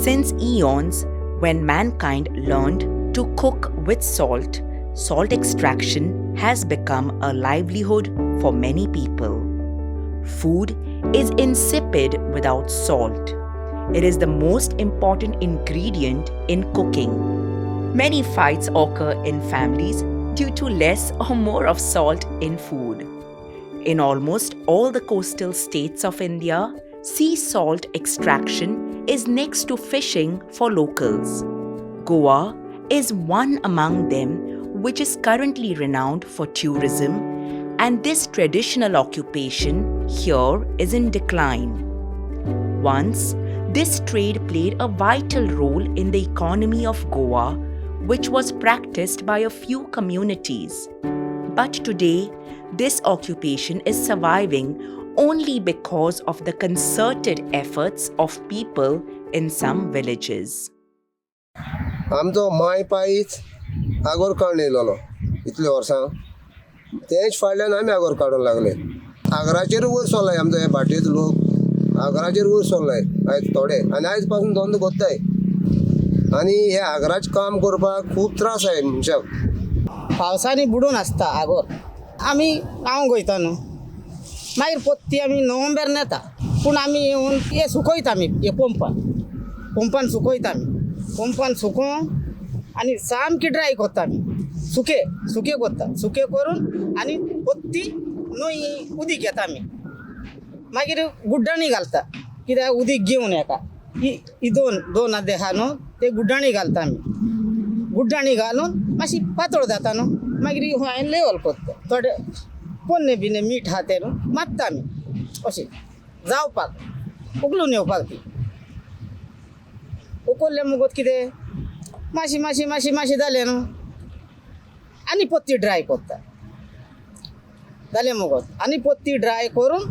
Since eons, when mankind learned to cook with salt, salt extraction has become a livelihood for many people. Food is insipid without salt. It is the most important ingredient in cooking. Many fights occur in families due to less or more of salt in food. In almost all the coastal states of India, sea salt extraction is next to fishing for locals. Goa is one among them, which is currently renowned for tourism, and this traditional occupation here is in decline. Once, this trade played a vital role in the economy of Goa, which was practiced by a few communities. But today, this occupation is surviving only because of the concerted efforts of people in some villages. आमचो माय पायच आगोर काडून येयलेलो इतले वर्सां, तेंच फाटल्यान आमी आगोर काडूंक लागले. आगराचेर वयर सरलाय आमचो हे भाटयेचो लोक, आगराचेर वयर सरलाय आयज थोडे, आनी आयज पासून धंदो कोत्ताय. आनी हे आगराचें काम करपाक खूब त्रास आहाय मनशाक. पावसांनी बुडून आसता आगोर. आमी गांव वयता न्हू, मागीर पोत्ती आमी नोव्हेंबर नेता, पूण आमी येवन हे सुकयता आमी, हे पंपान पंपान सुकयता आमी, पंपान सुकोवन आनी सामकी ड्राय करता आमी, सुके सुके करता, सुके करून आनी पोत्ती न्हंय उदीक घेता आमी, मागीर गुड्डाणी घालता, कित्याक उदीक घेवन येता ही दोन दोन आहा न्हू ते गुड्डाणी घालता आमी, गुड्डाणी घालून मातशी पातळ जाता न्हू, मागीर हांवें लेवल करता, थोडे पोन्ने बिन्ने मीठ आहा तें न्हू मारता आमी, अशें जावपाक उखलून येवपाक. ती उखल्लें मुगोत कितें मातशी मातशी मातशी मातशी जालें न्हू आनी पोत्ती ड्राय करता, जालें मुगोत आनी पोत्ती ड्राय करून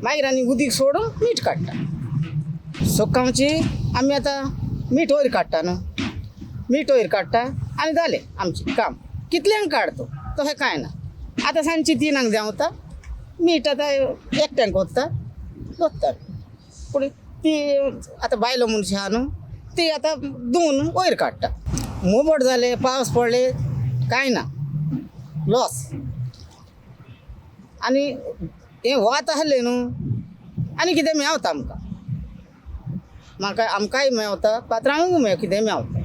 मागीर आनी उदीक सोडून मीठ काडटा. सकाळची आमी आतां मीठ वयर काडटा न्हू, मीठ वयर काडटा आनी जालें आमचें काम. कितल्यांक काडतो तशें कांय ना. आतां सांजची 3 देंवता मीठ, आतां एकट्यांक कोत्ता दोत्ता, पूण ती आतां बायलो मनशां आहा न्हू ती आतां धुवन वयर काडटा. मोबोट जाले, पावस पडले कांय ना, लॉस. आनी हें वात आहलें न्हू आनी कितें मेवता आमकां, म्हाका आमकांय मेवता, पात्रांवूय मेव कितें मेवता.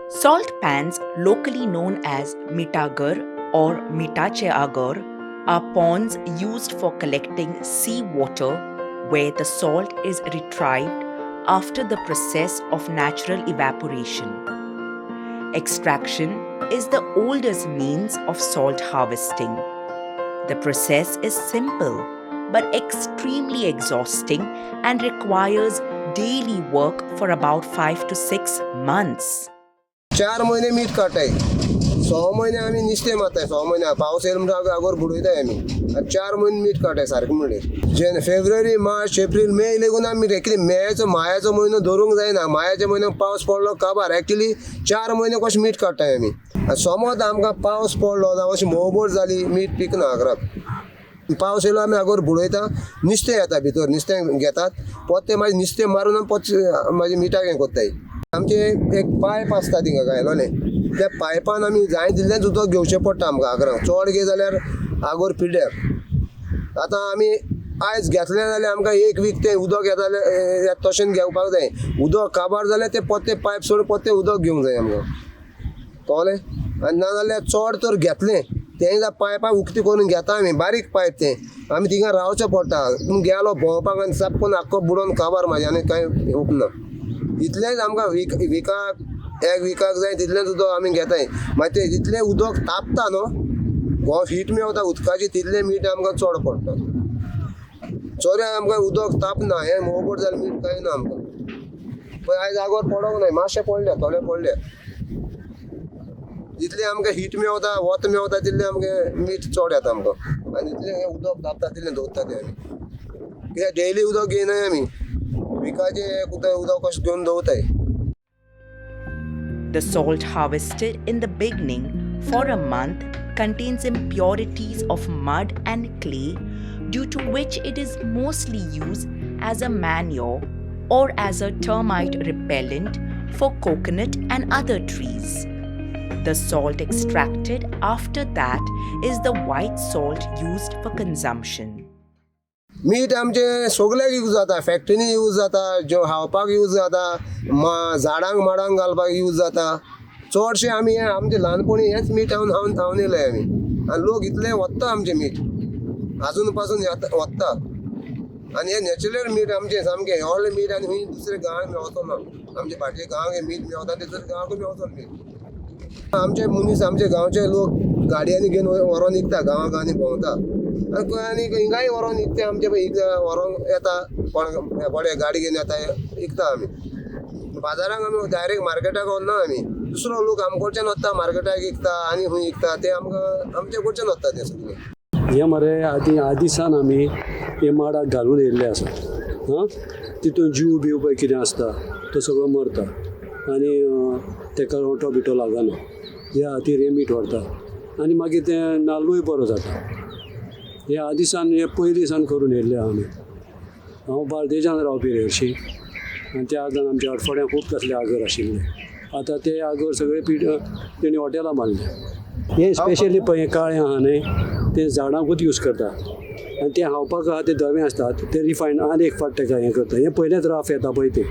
Salt pans, locally known as mitagar or mitache agar, are ponds used for collecting sea water where the salt is retrieved after the process of natural evaporation. Extraction is the oldest means of salt harvesting. The process is simple but extremely exhausting and requires daily work for about 5 to 6 months. 4 म्हयने मीठ काडटाय, 6 म्हयने आमी नुस्तें मारताय, 6 म्हयने पावस येयलो म्हणटा आगोर बुडयताय आमी, आनी 4 म्हयने मीठ काडटाय सारकें म्हणल्यार. जेन फेब्रुवारी, मार्च, एप्रील, मे लेगून आमी मीठ, कितें मेचो मायाचो म्हयनो धरूंक जायना, मायाच्या म्हयन्याक पावस पडलो काबार. एक्चुली 4 म्हयने कशें मीठ काडटाय आमी. आनी समज आमकां पावस पडलो जावं अशी मोबोट जाली, मीठ पिकना आगराक. पावस येयलो आमी आगोर बुडयता, नुस्तें येता भितर, नुस्तें घेतात, पोत्तें मागीर नुस्तें मारून आमी पोत्तें मागीर मिठाक हें कोत्ताय. आमचे एक पायप आसता थिंगा घायलोलें, त्या पायपान आमी जाय तितलेंच उदक घेवचें पडटा आमकां आगरांक. चड घे जाल्यार आगोर पिड्ड्यार. आतां आमी आयज घेतलें जाल्यार आमकां एक वीक तें उदक येतालें तशें घेवपाक जाय. उदक काबार जाल्यार तें पोत्तें पायप सोडून पोत्तें उदक घेवंक जाय आमकां, कळ्ळें? आनी ना जाल्यार चड तर घेतलें तें जाल्यार पायपां उक्ती करून घेता आमी, बारीक पायप तें, आमी थिंगा रावचें पडटा. पूण गेलो भोंवपाक आनी साप करून आख्खो बुडोवन काबार म्हाजें आनी कांय येवप ना. इतलेंच आमकां विकाक एक विकाक जाय तितलेंच उदक आमी घेताय. मागीर तें जितलें उदक तापता न्हू, हो हीट मेवता उदकाची, तितलें मीठ आमकां चड पडटा. चोऱ्या आमकां उदक तापना, हें मोवपड जालें मीठ कांय ना आमकां. पळय आयज आगोर पडोंक ना, मातशें पडलें, थोडें पडलें. जितलें आमकां हीट मेवता, वत मेवता, तितलें आमकां मीठ चड येता आमकां. आनी इतलें हें उदक तापता तितलें दवरता तें आमी. कित्याक डेली उदक घेयनाय आमी, विकाचें एक उदक कशें घेवन दवरताय. The salt harvested in the beginning for a month contains impurities of mud and clay, due to which it is mostly used as a manure or as a termite repellent for coconut and other trees. The salt extracted after that is the white salt used for consumption. मीठ आमचें सगल्याक use जाता, फॅक्टरीनी use जाता, जो खावपाक use जाता, झाडांक माडांक घालपाक यूज जाता. चडशें आमी हें आमचें ल्हानपणी हेंच मीठ हांव खावन खावन येयले आमी. आनी लोक इतलें वत्ता आमचें मीठ आजून पासून वत्ता. आनी हें नॅचरल मीठ आमचें सामकें व्हडलें मीठ आनी खंय दुसऱ्या गांवांक मेवचो ना. आमचे भाटये गांवांक हें मीठ मेवता, दुसऱ्या गांवांकूय मेवचो मीठ. आमचे मनीस, आमचे गांवचे लोक गाडयांनी घेवन व्हरोन विकता, गांवां गांवांनी भोंवता. आनी हिंगाय व्हरोन विकता, आमचे पळय व्हरोन येता कोण बरे गाडी घेवन येता, विकता आमी. बाजारांक आमी डायरेक्ट मार्केटाक वचना आमी, दुसरो लोक आमकडच्यान वता मार्केटाक विकता आनी खंय विकता ते आमकां आमचे कडच्यान वता ते सगळे. हें मरे आदी आदिसान आमी हे माडाक घालून येयल्ले आसा. हां, तितून जीव बीव पळय कितें आसता तो सगळो मरता आनी तेका रोंटो बिटो लागना. ह्या खातीर हें मीठ व्हरता आनी मागीर तें नाल्लूय बरो जाता. हे आदिसान हे पयलीं सान करून येयल्ले आहा आमी. हांव बार्देजान रावपी रे हरशीं, आनी त्या आदान आमच्या अडफड्यां खूब तसले आगर आशिल्ले. आतां ते आगर सगळे पीठ तेणी हॉटेलां मारले. हें स्पेशली पळय हें काळें आहा न्हय, तें झाडांकूच यूज करता आनी तें खावपाक आहा तें धवें आसता, तें रिफायन आनी एक फावट तेका हें करता. हें पयलेंच राफ येता पळय तें.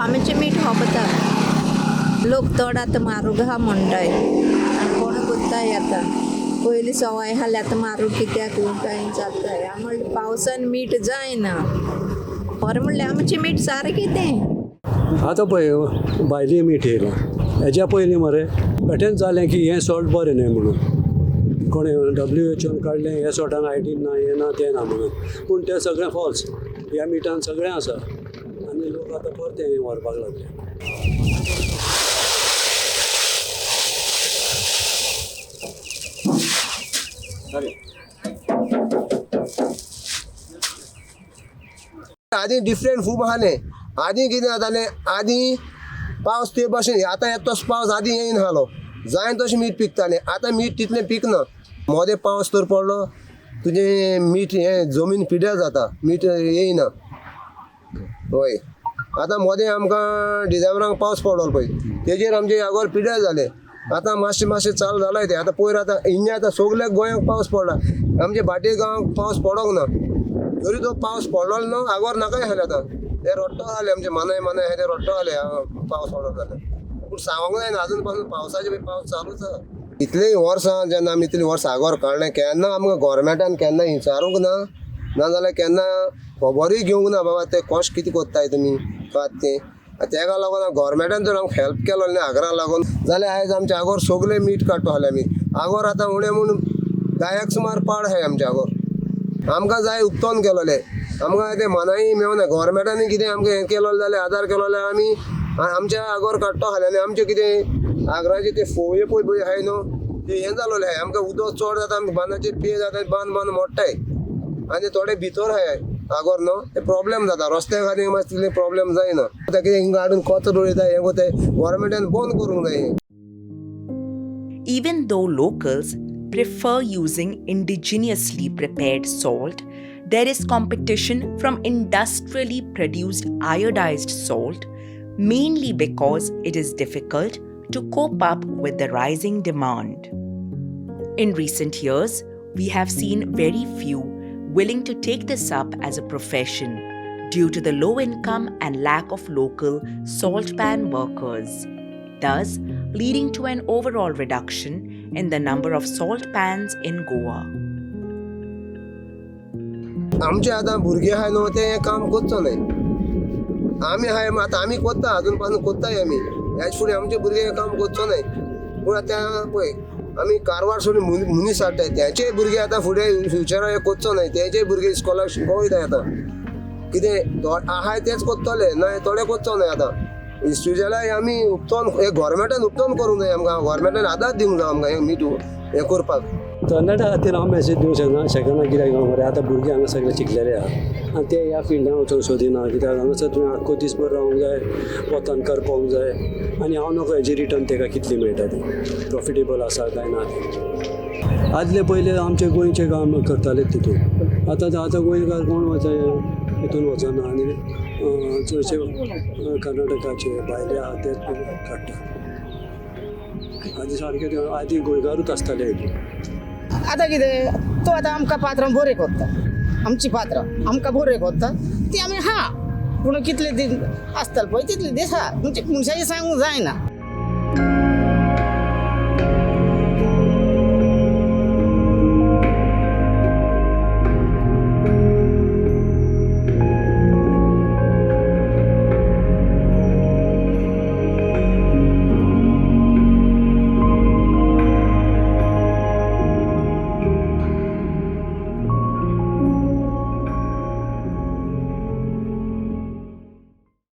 आमचें मीठ खपता, लोक चड आतां म्हारग आहा म्हणटाय आनी कोण कोत्ताय आतां. पयलीं सवाय आसलें, आतां म्हारग कित्याक काय जाताय. म्हणल्यार पावसान मीठ जायना, खरें म्हणल्यार आमचें मीठ सारकें तें. आतां पळय भायलें मीठ येयलां, हेज्या पयलीं मरे बेठेंच जालें की हें सॉल्ट बरें न्हय म्हणून कोणें WHO काडलें ह्या सॉल्टान आयडीन ना, हें ना, तें ना म्हणून. पूण तें सगळें फॉल्स. ह्या मिठान सगळें आसा आनी लोक आतां परतें हें व्हरपाक लागले. आदी डिफरंट खूब आसलें. आदी कितें जातालें, आदी पावस ते भशेन आतां येता तसो पावस आदी येयना आसलो, जाय तशें मीठ पिकतालें. आतां मीठ तितलें पिकना. मोदें पावस तर पडलो तुजें मीठ हें जमीन पिड्यार जाता, मीठ येयना. हय, आतां मोदें आमकां डिसेंबराक पावस पडलो पळय, तेजेर आमचें आगोर पिड्यार जालें. आतां मातशें मातशें चालू जालां तें. आतां पयर आतां इंजे आतां सगल्या गोंयांक पावस पडला, आमच्या भाटी गांवांक पावस पडोंक ना. तरी तो पावस पडलो न्हू, आगोर नाकाय आसलें. आतां ते रोडटो आसले आमचे मानाय मानाय आसा ते रोडटो आसले पावस पडलो जाल्यार. पूण सांगूंक जायना आजून पासून पावसाचे पावस चालूच आसा. इतलीं वर्सां जेन्ना आमी इतलीं वर्सां आगोर काडलें, केन्ना आमकां गोवोरमेंटान केन्ना विचारूंक ना, नाजाल्यार केन्ना खबरूय घेवंक ना बाबा ते कशें कितें कोत्ताय तुमी कात तें. तेका लागून गोवोरमेंटान जर आमकां हेल्प केलो न्ही आगरा लागून जाल्यार आयज आमच्या आगोर सगलें मीठ काडटा आसलें आमी. आगोर आतां उणें म्हूण 10 सुमार पाड आहाय आमच्या आगोर. आमकां जाय उपटोन केलोलें, आमकां तें मनाय मेवना. गोवोरमेंटान कितें आमकां हें केलोलें जाल्यार आदार केलो जाल्यार आमी आमच्या आगोर काडटो आसलें. आनी आमचें कितें आगराचे ते फोवे पळय पळय आहाय न्हू, ते हें जालोलें आहाय. आमकां उदक चड जाता, आमकां बांदाचेर पिये जाता, बांद बांद मोडटाय आनी थोडे भितर आहाय. आगोर न्हू ते प्रॉब्लेम जाता रस्त्या खातीर मातशें तितले प्रॉब्लेम जायना. आतां कितें हिंगा हाडून कोचर उडयता हें कोताय, गोवोरमेंटान बंद करूंक जाय हें. Even though locals prefer using indigenously prepared salt, there is competition from industrially produced iodized salt, mainly because it is difficult to cope up with the rising demand. In recent years, we have seen very few willing to take this up as a profession due to the low income and lack of local salt pan workers, thus leading to an overall reduction in the number of salt pans in Goa. आमचे आतां भुरगे आहाय न्हू ते हें काम करचो न्हय. आमी आहाय, आतां आमी कोत्ता, अजून पासून कोत्ताय आमी. ह्याच फुडें आमचे भुरगे हें काम करचो न्हय. पूण आतां पळय आमी कारवार सोडून मनीस हाडटाय, तेंचेय भुरगे आतां फुडें फ्युचराक हें करचो न्हय. तेंचेय भुरगे इस्कॉलाक शिकोंक वयताय. आतां कितें आहाय तेच कोत्तले, ना थोडे करचो न्हय. आतां इन्स्टिट्यूशनाक आमी उपतोन हे गोवोरमेंटान उपतोन करूंक जाय आमकां. गोवोरमेंटान आदार दिवंक जाय आमकां हें मीठ हें करपाक. तरणाट्या खातीर हांव मॅसेज दिवंक शकना कित्याक काय मरे, आतां भुरगे हांगा सगळे शिकलेले आहा आनी ते ह्या फिल्डान वचोंक सोदिना, कित्याक हांगासर तुवें आख्खो दीसभर रावंक जाय, वतान करपोंक जाय आनी हांव नको हेजी रिटर्न तेका कितली मेळटा ती, प्रॉफिटेबल आसा काय ना तें. आदले पयले आमचे गोंयचे काम करताले तितून, आतां गोंयकार कोण वच हितून वचना आनी चडशे कर्नाटकाचे भायले आहा ते काडटा. आदी सारके ते आदी गोंयकारूच आसताले हितून. आतां कितें तो आतां आमकां पात्रां बरें कोत्ता, आमची पात्रां आमकां बरें कोत्ता ती आमी हा, पूण कितले दीस आसतले पळय तितले दीस हा, म्हणजे मनशाचें सांगूंक जायना.